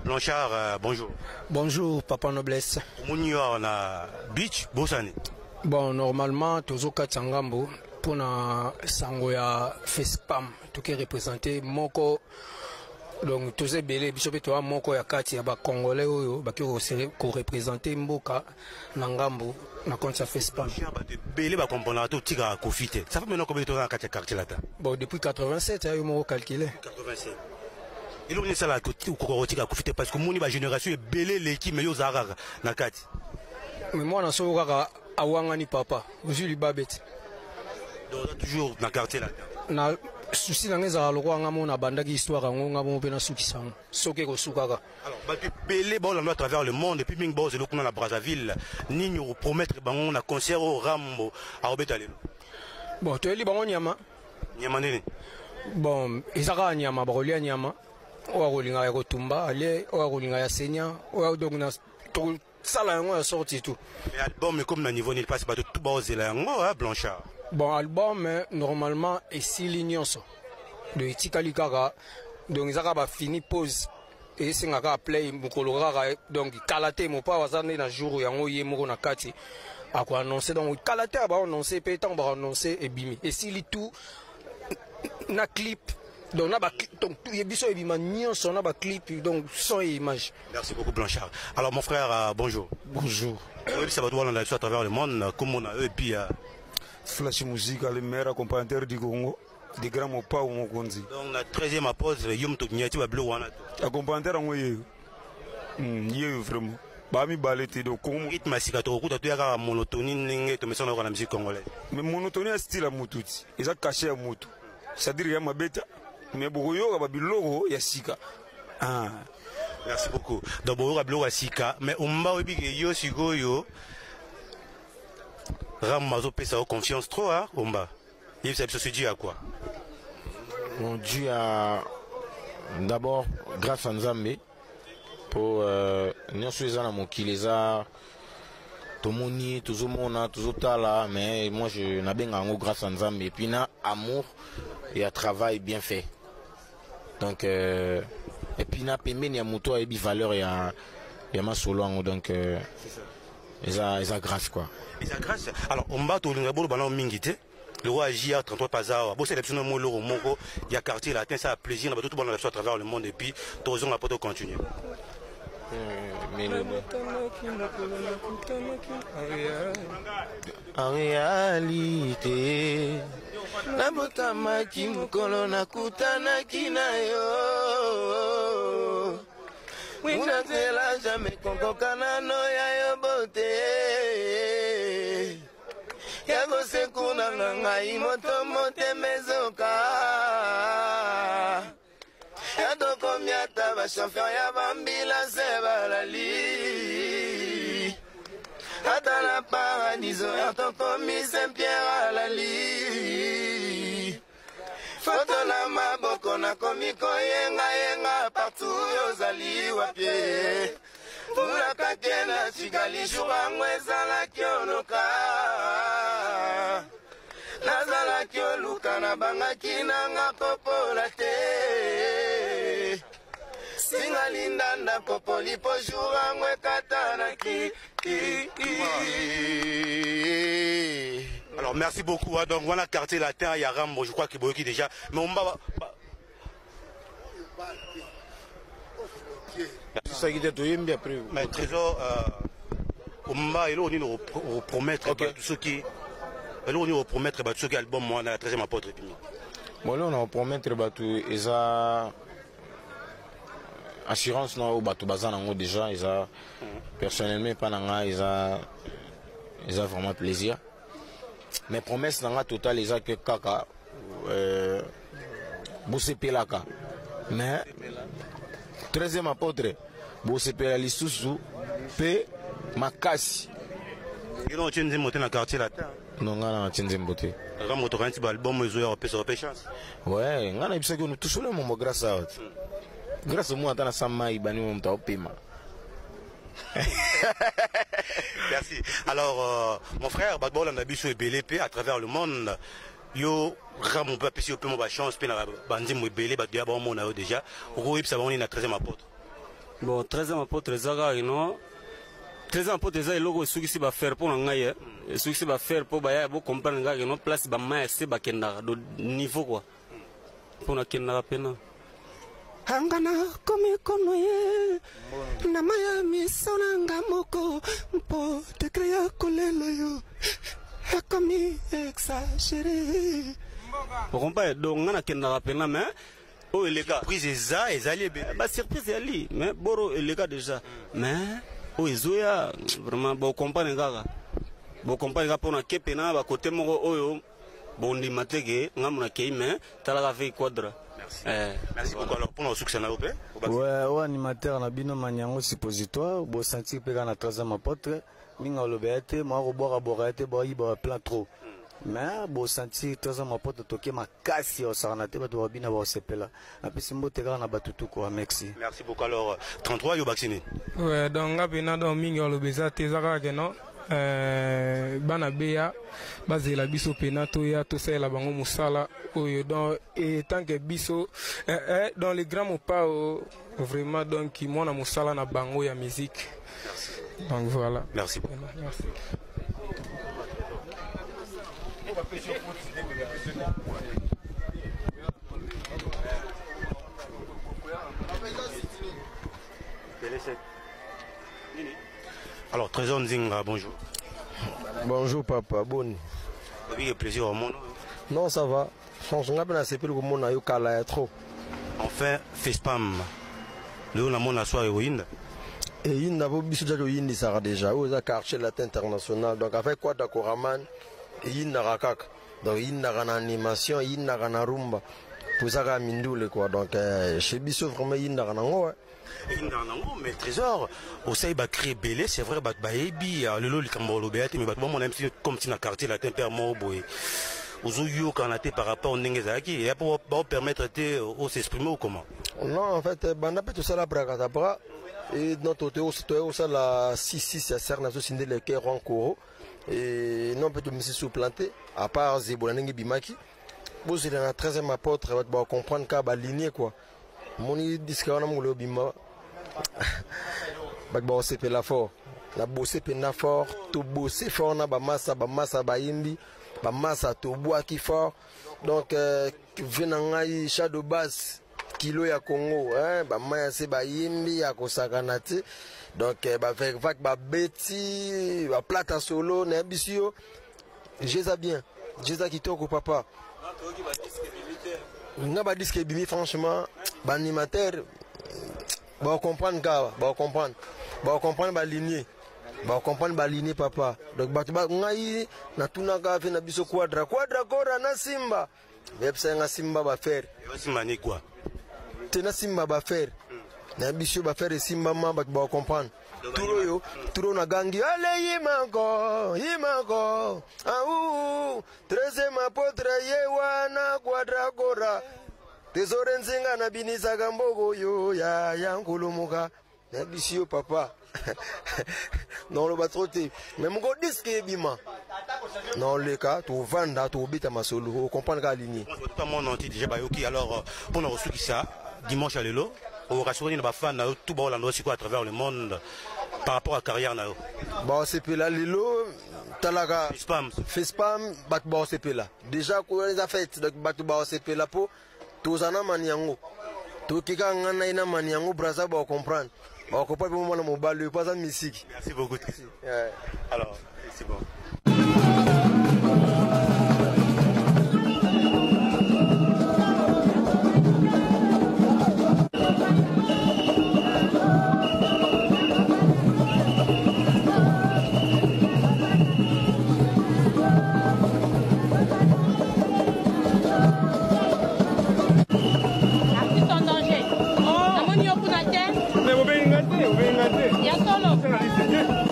Blanchard, bonjour. Bonjour, Papa Noblesse. Omoni yo awa na beach, bosani. Bon, normalement, tozokatisa ngambo mpona sango ya FESPAM toke représente moko, donc toza ebele, biso mpe toza moko ya kati ya bacongolais oyo bake koreprésente mboka na ngambo na compte ya FESPAM. Bato ebele bakomponaka te otikaka Kofi te. Ça fait maintenant combien de temps na kati ya quartier latin? Bon, depuis 87, yo moko calculé. 87. Eloko nini esalaka okoka kotika Kofi te? Parce que omoni bagénération ebele eleki, mais yo ozala kaka na kati. Mais mwana soko kaka awangani papa, ozwi libabe te. Donc oza toujours na quartier latin. Na susi na ngai ezalaka lokola nga moko nabandaki histoire yango, nga moko mpe nasukisa yango soki ekosukaka. Alors bato ebele baolanda à travers le monde et puis mingi baozela kuna na Brazzaville. Nini okopromettre bango na concert oyo Rambo akobeta lelo? Bon, toyeli bango nyama. Nyama nini? Bon, eza kaka nyama, bakolia nyama oyo akolingaka ya kotumba alie, oyo akolingaka ya senya, oyo donc na tosala yango ya sorti tout. Mais album ekomi na niveau nini? Parce bato tu baozela yango, hein, Blanchard. Bon, album normalement esili nyonso, donc etikali kaka, donc eza kaka bafini pause, esenga kaka play mokolo kaka, donc kala te. Mopao aza nde na jour yango ye moko na kati akoannonce, donc kala te baannonce mpe. Ntango baannonce ebimi, esili tout na clip, donc na ba, donc biso ebima nyonso na baclip, donc son et image. Merci beaucoup, Blanchard. Alors mon frère, bonjour. Bonjour. Oyebisa bato balanda biso à travers le monde kombo na eux et puis Flash Musique, le meilleur accompagnateur du Congo, du grand Mopao Mokonzi. Donc na 13e apôtre, yo moto nyati babiloko wana to? Accompagnateur yango yeyo. Yeyo vraiment. Bamibale te, donc Congo. Rythme ya sika tokokuta toya kaka monotonie ndenge tomesana yoka na musique congolaise? Mais monotonie ya style ya motu ti eza cachet ya motu, c'est-à-dire ya mabeta, mais bokoyoka babiloko ya sika. Ah. Merci beaucoup. Donc boyoka biloko ya sika, mais omba oyebi ke yo sikoyo Ram azopesa yo confiance trop, hein, omba yebisa biso c'est dû à quoi? Bon, dû à d'abord grâce à Nzambe po nyonso eza na mokili, eza tomoni, tozomona, tozotala, mais moi je nabenga yango grâce à Nzambe et puis na amour et à travail bien fait. Donc et puis na pembeni ya moto ayebi valeur ya masolo yango, donc eza grâce quoi. Eza grâce. Alors omba, tolinga boloba nao mingi te. Le roi JR 33 Pazawa bosala biso na mo eloko moko ya quartier latin, ça plaisir na bato to balanda biso à travers le monde et puis tozonga po tocontinue. En réalité, nabotamaki mokolo nakutanaki na yo, mwina nzela jamais kokoka nano ya yo bote ya kosekuna na ngai moto motema ezoka ya tokomi ata bachampion ya bambila se balali ata na paradiso ya tokomi Saint Pierre alali foto na maboko nakomi koyengayenga partout ozali wapie mbula kake na tikali jour yango ezalaki onoka nazalaki oluka nabangaki nanga kopola te singa lindanda popoli po jour yango ekatanaki. Alors merci beaucoup, hein. Donc voilà quartier latin ya Rambo, je crois que boyoki déjà, mais on va Saki te, toyembi après. Mais Trésor, omba eloko nini opromettre bato soki, eloko nini opromettre bato soki album wana ya 13e apôtre ebimi? Bon, lelo na opromettre bato eza assurance na oyo bato baza nango déjà. Eza personnellement epa na ngai eza vraiment plaisir, mais promesse na nga totale eza ke kaka bosepelaka, mais 13e apôtre bosepela lisusu mpe makasi. Eloko otie nzembo te na quartier latin? Non, ngai na natie nzembo te. Kaka moto kanisi baalbum ezoya kopesa pe chance. Ouais, ngai nayebisaki ono tosolo mombo grâce awa te, grâce omona ata na sa mai bani moto aopema. Merci. Alors mon frère, bato baolanda biso ebele mpe à travers le monde, yo Rambo mpe apesi yo mpe mo bachance mpe na banzembo ebele, bato ya baomona yo déjà, okoyebisa bango nini na 13e apôtre? Bon, 13e apôtre eza kaka kino 13e apôtre eza eloko esukisi bafere mpo na ngai, esukisi bafere mpo baya bocomprendre kaka kino place bama ya se bakendaka do niveau quoi, mpo nakendaka pena anga nakomi kono ye na maya miso na nga moko mpo degré ya kolela yo ekomi exagéré, okompa. Donc nga nakendaka pena, mais oyo eleka. Surprise eza, ezali ebele. Basurprise eyali, mais boro eleka déjà, mais oyo ezoya vraiment bocomprendre kaka, bocomprendre kaka mpona ke pena bakote moko oyo bondima te ke ngambo nakei, mais talaka ve quadra. Merci. Merci beaucoup. Alors, mpona kosukisa na yo mpe. Ouais, oyo animateur na bino Maniango suppositoire, bosentir mpe kaka na 13e apôtre mingi aloba ya te mwa kobwakabwaka ya te, bayiba baplan trop, mais bosentir 13e apôtre toke makasi osakana te, bato babina baosepela. Napesi mbote kaka na bato tuku, merci. Merci beaucoup. Alors 33, yo vacciner. Ouais, donc nga mpena donc mingi aloba eza te, eza kaka keno bana beya bazela biso mpena toya tosalela bango mosala oyo. Donc tant que biso dans le grand Mopao vraiment, donc mwana mosala na bango ya musique, donc voilà. Merci beaucoup. Merci. Alors, Trésor Nzinga, bonjour. Bonjour papa, boni? Oui, plaisir au monde. Non, ça va. Franchement, nga mpe nasepeli komona yo kala ya trop. Enfin, Fespam. Lelo namona soir ekoyinda. Eyinda po biso tia toyindisaka déjà. Oyo eza Quartier Latin International. Donc avec Quadra Koraman, eyindaka kaka. Donc eyindaka na animation, eyindaka na rumba. Po eza kaka mindule quoi. Donc chez biso vraiment eyindaka nango. Ouais. Eyindaka nango, mais Trésor, osali bacri ebele, c'est vrai, bato bayebi lelo likambo olobeya te, mais bato bamona msi comme ti na Quartier Latin père moko boye ozoyokana te par rapport ndenge ezalaki eya mpo baopermettre te os'exprimer ou comment? Non, en fait, banda mpe tosala Brakatabra et non, toye kosala 66 ya ser nazosinde le cœur Rankoro et non mpe tomisi supplanté à part Zebola ndenge ebimaki. Bozela na 13e apôtre, bato bacomprendre kaka balinie quoi. Moni disque wana mokolo obima, bato bakosepela fort. Na bose mpenza fort, tobose fort na bamasa, bamasa bayimbi, bamasa tobwaki fort. Donc ve na ngai Shadow Bass kilo ya Congo, hein, bamaya se bayimbi ya kosakana te. Donc bavekvak babeti baplata solo, nayebisi yo jeza bien, jeza kitoko papa. Nga badisque ebimi, franchement baanimateur bakocomprendre kaka, bakocomprendre, bakocomprendre balinie, bakocomprendre balinie papa. Donc bato ngai natunaka fe na biso Quadra, Quadra Kora na Simba, yebisa nga simba bafere. Simba ni quoi? Te, na simba bafere na biso, bafere esimbama, bato bakocomprendre. Turo oyo, turo nagangi ale yimako yimako au 13e apôtre ye wana Quadra Kora Trésor Nzinga nabinisaka mboko oyo ya ya nkulumuka. Nayebisi yo papa, naoloba trop te, mais moko disque ebima, naoleka, tovanda, tobeta masolo, ocomprendre kaka linie. Tout monde entier déjà bayoki. Alors, mpona kosukisa, dimanche ya lelo okasukani nini na bafan na yo tout baolanda yo sikoyo à travers le monde par rapport à carrière na yo? Baosepela lelo, talaka. Spam. Fespam, bato baosepela déjà, koyo eza fête. Donc bato baosepela mpo toza na mani yango, tokeka nga na ye na mani yango braza, baocomprendre, bakocomprendre mpo mwana mobali oyo mpo aza misiki. Merci beaucoup. Yeah. Alors, c'est bon.